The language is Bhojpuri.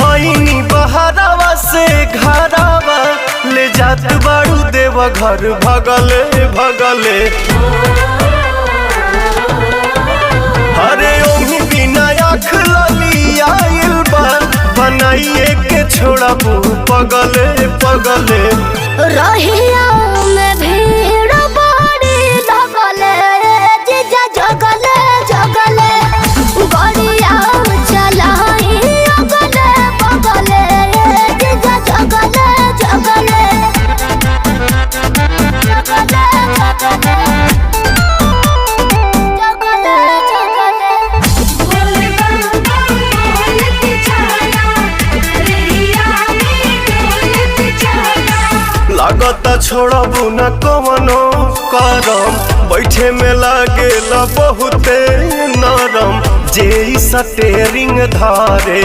आईनी बहरावा से घरावा ले जात बाड़ू देव घर भगले भगले। अरे ओही बिना आँख लली आइल बा, बनाइए के छोड़बू पगले पगले। रहिया में भीड़ बड़ी लगले, जीजा जगले जगले। गड़िया चलाई अगले बगले, जीजा जगले जगले। जगले जगले जगले जगले। बोल बम बम बोलत चला, रहिया में डोलत चला। लागता छोड़बू न कवनो करम, बैठे में लागेला बहुते नरम, जे सटेरिंग धारे।